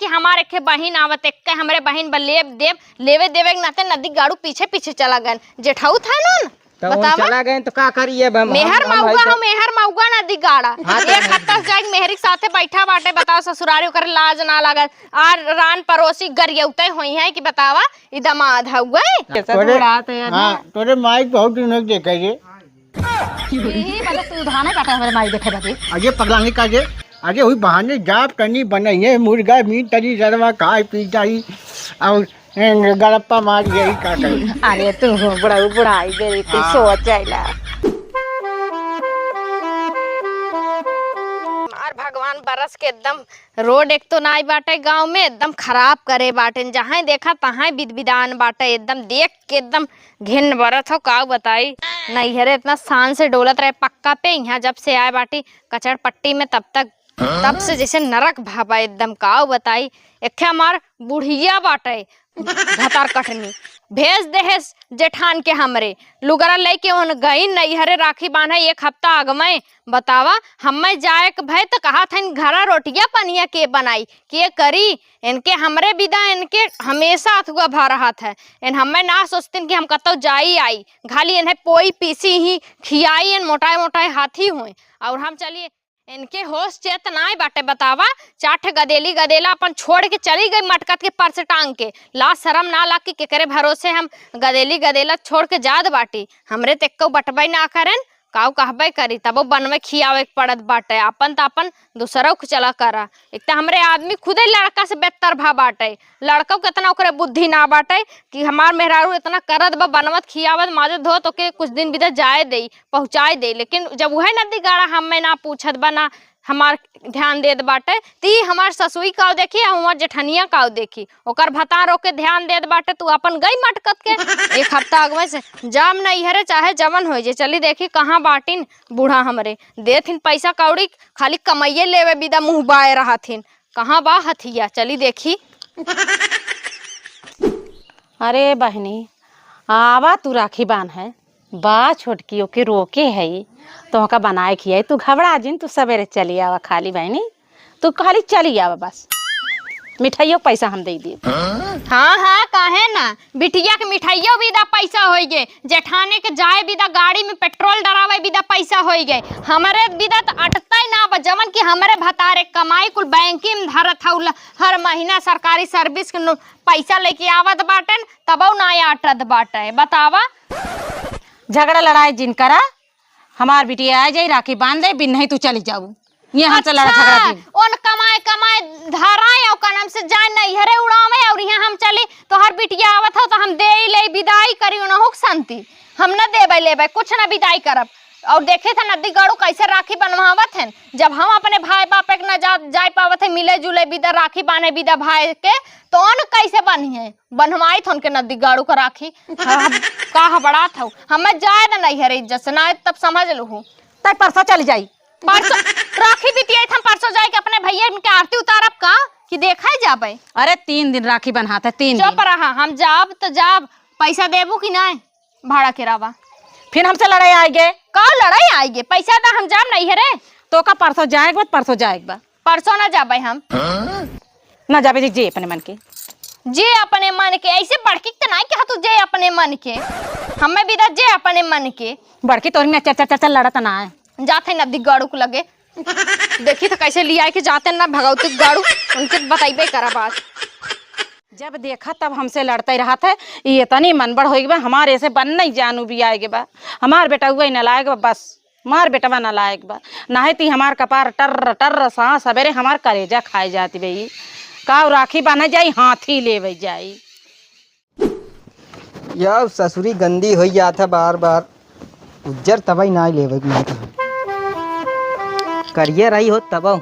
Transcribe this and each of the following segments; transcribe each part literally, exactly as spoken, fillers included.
हमार एक्खे बहिन आवत, एक्के हमरे बहिन ब लेब देब, लेवे देवे के नाते नदी गाड़ू पीछे पीछे चला गएन। जेठाऊ था नून, तो वो बतावा। चला गए तो का करिए अब हम, मेहर हम, हम मऊगा है तो हो, मेहर मऊगा नदी गाड़ा। हाँ, तो एक हफ्ता से जाके मेहरी के साथे बैठा बाटे, बतावा ससुरारी ओकर लाज ना लागल। आर रान परोसी गरियौते होई हैं कि बतावा, ई दमाद हउए। तोरे, हाँ, तोरे माई के बहुत दिन हो देखे रे। यही बदे तू धाने काटे हमरे माई देखे बदे। अरे पगला नहीं काटे, अरे हुई बहाने जाब तनी बनइहे मुर्गा मीट तनी जरवा खाए पी जाई और गड़प्पा मार यही का करी। अरे तू बुढ़ऊ बुढ़ाई बेरी तू हाँ। सोच आइला। और भगवान बरस के एकदम रोड एक तो नाई बाटे गाँव में, एकदम खराब करे बाटेन। जहाँ देखा तहाँ बिदबिदान बाटे, एकदम देख के एकदम घिन बरत हो। का बताई, नैहरे इतना शान से डोलत रहे पक्का पे, यहाँ जब से आए बाटी कचड़ पट्टी में, तब तक, तब से जैसे नरक भाबा एकदम। का बताई, एक ठे हमार बुढ़िया बाटे भतार कटनी, भेज देहेस जेठान के हमरे लुगरा लेके ओन गई नैहरे राखी बांधे एक हफ्ता अगमय। बतावा, हम्मे जाए के भय त कहा था, घरा रोटिया पनिया के बनाई, के करी? इनके हमरे बिदा इनके हमेशा अथुआ भा रहत है। इन हम्मे ना सोचतिन कि हम कतौ जाई आई, खाली इन्हें पोई पीसी ही खियाई, इन मोटाए मोटाए हाथी हुए। और हम चलिए, इनके होश चेत नाय बाटे। बतावा, चार ठे गदेली गदेला अपन छोड़ के चली गई मटकत के पर्स टांग के। लाज शरम ना लाग कि केकरे भरोसे हम गदेली गदेला छोड़ के जात बाटी। हमरे त एक्को बटबे ना करेन, काऊ कहबे करी, तबो बनवे खियावे के पड़त बाटे। आपन त आपन दूसरौ के चला करा। एक त हमरे आदमी खुदे लड़का से बेहतर भा बाटे, लड़कौ के इतना ओकरे बुद्धि ना बाटे कि हमार मेहरारू इतना करत बा, बनवत खियावत माजत धोत ओके कुछ दिन बिदा जाए देई, पहुँचाए देई। लेकिन जब उहे नदी गाड़ा हम्मे ना पूछत बा ना हमार ध्यान देत बाटे, ती हमार ससुई काऊ देखी आ हमार जेठनिया काऊ देखी, ओकर भतार ओके ध्यान देत बाटे, तू अपन गई मटकत के। एक हफ्ता अगवे से जाम नैहरे चाहे जवन होइ जे, चली देखी कहाँ बाटिन बूढ़ा हमरे। देथिन पैसा कौड़ी, खाली कमाइए लेवे बिदा मुँह बाए रहथिन। कहाँ बा हथिया, चली देखी। अरे बहिनी, आवा तू राखी बान्हे, बा छोटकी ओके रोके है, तोहका बनाए खियाई, तू घबरा जिन, तू सबेरे चली आवा खाली बहिनी। तू खाली चली आवा बस। मिठाइयो के पैसा हम दे देब। हाँ, हाँ, काहे ना? बिटिया के मिठाइयो बिदा पैसा होई गे, जेठाने के जाए बिदा गाड़ी में पेट्रोल डरावे बिदा पैसा होई गे, हमरे बिदा त अटतै ना बा, जवन कि हमरे भतारे कमाई कुल बैंकी में धरत हउल, हर महीना सरकारी सर्विस के नो-, पैसा लेके आवत बाटेन, तबौ ना अटत बाटे। बतावा। झगड़ा लड़ाई जिन करा, हमार बिटिया आ जाई, राखी बांध दे, बिन नहीं तू चली जाऊ। ये हमसे लड़ा झगड़ा अच्छा, दिन। ओन कमाए, कमाए धराए, ओकर नाम से जाए नैहरे उड़ावे, और यहाँ हम चली, तोहर बिटिया आवत हो, तो हम देई लेई, बिदाई करी, उनहु के शांति। हम न देबै, लेबै, कुछ न बिदाई करब। और देखे था नदी गाड़ू कैसे राखी बनवावत हैं, जब हम अपने भाई बाप एक न जा, जाए पावत है, मिले जुले बिदा, राखी बांधे बिदा भाई के, तो ओन कैसे बनिहे? बनवाई थन के नदी गाड़ू का राखी। हाँ, हम का हबड़ात हऊ? हमें जाए द नैहरे इज्जत से, ना तब समझ लूहू। तै परसों चली जाई। परसों राखी बिटिया, हम परसों जाए के अपने भैया के आरती उतारब का, कि देखा ही जाबे? अरे तीन दिन राखी बन्हात है, तीन चुप दिन। रहा, हम जाब त जाब, पैसा देबू कि नाय? भाड़ा किरावा। फिर हमसे लड़ाई आइगे। का लड़ाई आइगे? पैसा दा, हम जाब नैहरे। तो का परसों जाए के बाद, परसों जाए के बाद। परसों ना जाबे हम। ना जाबे जे, जे अपने मन के। जे अपने मन के, ऐसे बड़की त नाई कहा तू जे अपने मन के। हमें बिदा जे अपने मन के। बड़की तोरी में चर चर चर चर लड़त ना है। जात है नदी गाड़ू के लगे। देखी तो कैसे लिया के जाते ना भगवती गाड़ू, उनके बताइबे करब आज। जब देखा तब हमसे लड़ते रहत है, ये इतनी मनबढ़ होई बा, हमारे से बन नहीं जानू भी आएगे बा, हमार बेटा हुआ ही नालायक बा, बस। मार बेटवा नालायक बा, नाहीं ती हमार कपार टर्र टर्र, सांस सबेरे हमार करेजा खाए जाती बे। का राखी बान्हे जाई, हाथी लेवे जाई। या ससुरी गंदी होई जात है बार बार, उज्जर तबई ना लेवे के मन कहा। करिया रही हो तबो।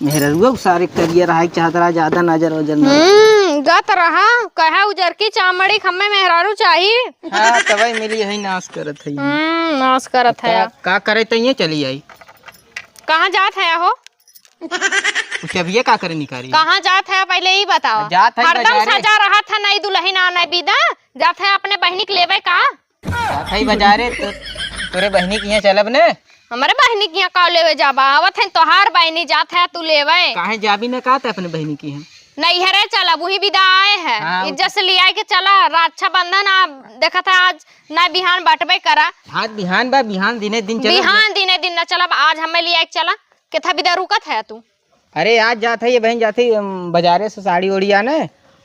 मेहररुआ सारे करिया रहा के चाहत रहा, ज्यादा नजर वजर ना। हम्म, गत रहा, कहे उजर की चामड़ी खम्मे मेहरारू चाही। हाँ, तबई मिली है, नाश करत है। हम्म, नाश करत है। का, का करे तो ये चली आई। कहाँ जात है हो? उ चबिया का करे निकारी? कहाँ जात है पहले ही बताओ। जात है हरदम बाजारे। सजा रहा था नई दुल्हन आने बिदा, जात है अपने बहिनी के लेवे का? जात है बाजारे तो तोरे बहिनी के यहाँ चलब ने। हमरे बहिनी के यहाँ का लेवे जाबा? आवत है तोहार बहिनी, जात है तू लेवे। काहे जाबी न का त अपने बहिनी के यहाँ? नैहरे चला, वही बिदा आए है। हाँ, इज्जत से लियाए के चला, रक्षाबंधन आ, देखत है आज ना बिहान बटबे करा। हाँ, बिहान बा, बिहान दिने दिन चला। बिहान दिने दिन न चला, आज हमें लियाए के चला। केथा बिदा रुकत है तू? अरे, आज जात है ये बहिन, जात है, अम, बाजारे से साड़ी ओड़ी आने,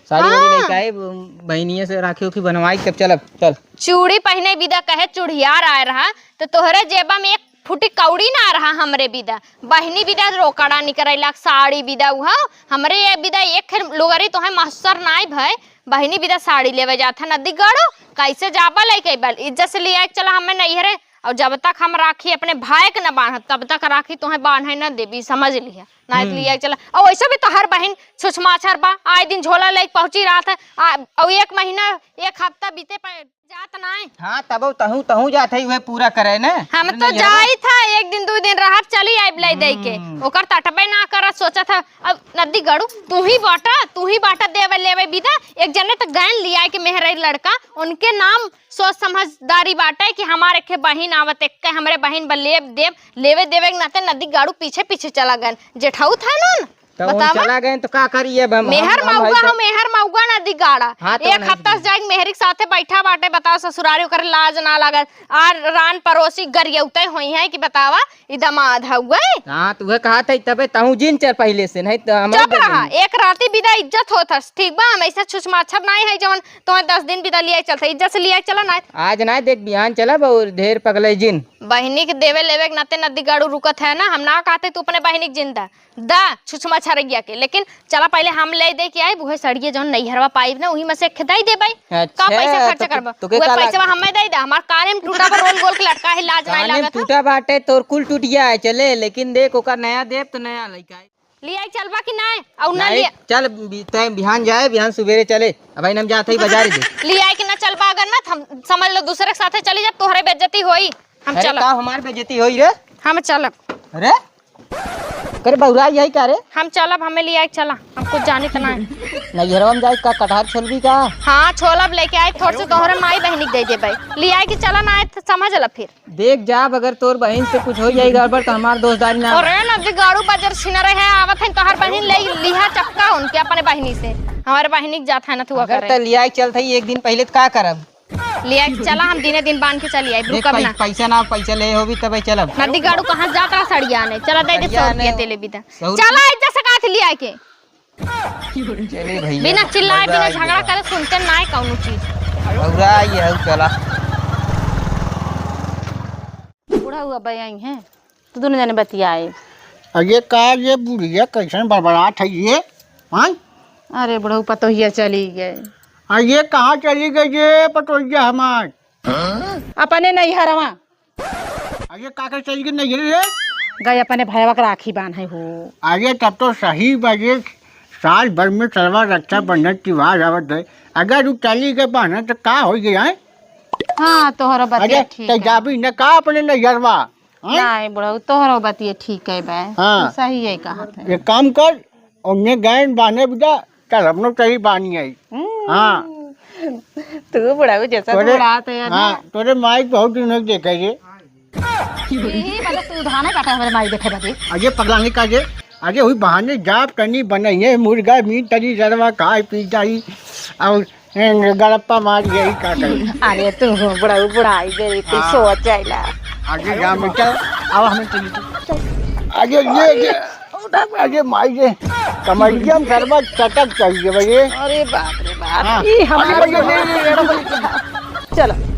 साड़ी ओड़ी हाँ। लेके आए, अम, बहिनिया से राखी उखी बनवाई, तब चलब, चल। चूड़ी पहिने बिदा कहे चूड़ियार आए रहा, तो तोहरे जेबा में एक फुटी कौड़ी ना रहा हमरे बिदा। बहिनी बिदा रोकड़ा निकरैला, साड़ी बिदा उहा, हमरे ये बिदा एक खेर लुगरी तोहे मस्सर नाई भय, बहिनी बिदा साड़ी लेवे जात है नदी गड़ो, कैसे जाबा लेके बल, इज्जत से लिया के चला हमें नैहरे, और जब तक हम राखी अपने भाई के न बांधत, तब तक राखी तोहे बांधे न देबी, समझ लिया। नाहीं त हम्म। लिया के चला। और वैसे भी तोहर बहिन छुछमाछर बा, आए दिन झोला लेके पहुंची रहत है। आ, और एक महीना, एक हफ्ता बीते पे जात नाहीं। हाँ, तब तहूँ, तहूँ जात है, उहे पूरा करे न। हम तो नैहरवा। जाई था, एक दिन, दो दिन रहत, चली आइब लै दे के। हम्म। ओकर तटबे ना करत, सोचत है, अब नदी गड़ू, तू ही बाटा, तू ही बाटा देवे लेवे बिदा। एक जने त गैन लिया के मेहरारू लड़का, उनके नाम सोच समझदारी बाटे कि हमार एक बहिन आवत, एक हमरे बहिन बा लेब देब, लेवे देवे के नाते नदी गाड़ू पीछे पीछे चला गए। जेठाऊ था नून, तो उन बतावा। चला गए तो का करी अब हम, मेहर हम, हम मऊगा है तो हम, मेहर मऊगा नदी गाड़ा। हाँ, तो एक नहीं हफ्ता से जाए मेहरी के साथे बैठा बाटे, बताओ ससुरारी ओकर लाज ना लागत। आर रान पड़ोसी गरियौते होई है कि बतावा, ई दमाद हउए। हाँ, तो उहे कहा था, तबे तहूँ जिन चल पहिले से, नहीं तो हमारे चुप रहा, एक राती बिदा इज्जत होत हस, ठीक बा? हम ऐसे छुछमाछर नाहीं है जवन तोहे दस दिन बिदा लिया चलता, इज्जत से लिया चला ना। आज ना देख, बिहान चलब और ढेर पगले जिन। बहिनी के देवे लेवे के नाते नदी गाड़ू रुकत है ना, हम ना कहते तू अपने बहिनी के जिन दा, दा छुछमाछरैया के, लेकिन चला पहिले हम ले दे के आइब, उहे सड़िए जौन नैहरवा पाइब ना, उही में से एक दे देबै। का अच्छा, पैसा खर्चा तो करबा? तोके उहे का लाग- पैसवा हमें दे दा, हमार काने में टूटा बा, रोल गोल के लटका है, लाज नाहीं काने में लागत है। टूटा बाटे, तोर कुल टूट गया है, चले, लेकिन देख ओकर नया देब तो नया लइका है। लिया चलबा कि नाहीं? और ना नाहीं, लिया चल, बि-, तैं बिहान जाए, बिहान सुबेरे चले। अब हम जात हई बाजार दे। लिया कि ना चलबा, अगर ना त हम समझ लो दूसरे के साथे चली जाब, तोहरे बेइज्जती होई। हम अरे चलब। का हमार बेइज्जती होई रे? हम चलब। अरे करे बौरा यही का रे? हम चलब, हमें लिया के चला, हम कुछ जानी त नाहीं। नैहरवा में जाए का कटहर छोलबी का? हाँ, छोलब, लेके आए, थोड़ से तोहरे माई बहिनी के दे देबै। लिया कि चला ना आए त समझ ल फिर। देख जाब, अगर तोर बहिन से कुछ हो जाई गड़बड़, तो हमार दोस्तारी ना। अरे नदी गाड़ू बजर छिनरे है, आवत है तोहर बहिन ले लिहा चक्का उनके अपने बहिनी से। हमारे बहिनी के जात है ना, तू अगर करे। त लिया के चलत है एक दिन पहिले, त का करब? लिया के चला, हम दिने दिन बांध के चली आई, देख, रुकब पै-, ना। पैसा ना, पैसा ले होबी तबे चलब। नदी गाड़ू कहाँ जात रहा सड़िया ने? चला दे दे सड़िया सौ रुपया ने, तेले भी दा। सौ रुपया। चला इज्जत से कहा थे लिया के। चले भैया, बिना चिल्लाए, बिना झगड़ा करे सुनते नाहीं कौनो चीज। बौरा ये हऊ चला। बूढ़ा हुआ बे आई हैं, तो दोनों जने बतियाए। अरे का ये बुढ़िया कैसन बड़बड़ात है ये? हाँ? अरे बुढ़ऊ पतोहिया चली गए। आ ये कहाँ चली गई ये पतोहिया हमार? अपने नैहरवा। अरे का कर चली गई नैहर रे? गए अपने भयवा के राखी बांधे हो। अरे तब तो सही बा ये, साल भर में सरवा रक्षाबंधन त्योहार आवत है, अगर उ चली गई बांधे तो का हो गया है? हाँ, तोहरो बतिया अरे ठीक तो है। जाबी न का अपने नैहरवा? हाँ? नाहीं बुढ़ऊ, तोहरो बतिया ठीक है बे। हाँ। तू सही है कहत है। एक काम कर, ओन्ने गैन बांधे बिदा, चल हमनो चली बानी आई। हम्म। हाँ। तू बुढ़ऊ जैसा तोरे, बुढ़ात है ना। हाँ, तोरे माई बहुत दिन हो देखे रे। यही मतलब तू धाने काटा हमारे माई देखे बदे। अरे पगला नहीं का जे, अरे हुई बहाने जाब कनी बनाइए मुर्गा मीट तरी सरवा खाए पी जाई और ए, गड़प्पा मार यही का करी। अरे तू बुढ़ऊ बुढ़ाई गई, तू हाँ। सोच आइला। आगे जा बेटा, अब हमें चली तो। आगे ये, ये, आगे माई ये, कमरिया में सरवा चटक चाहिए भाई ये। अरे बाप रे बाप, हाँ। ई हमारे अरे, अरे, अरे, अरे, अरे। चलो।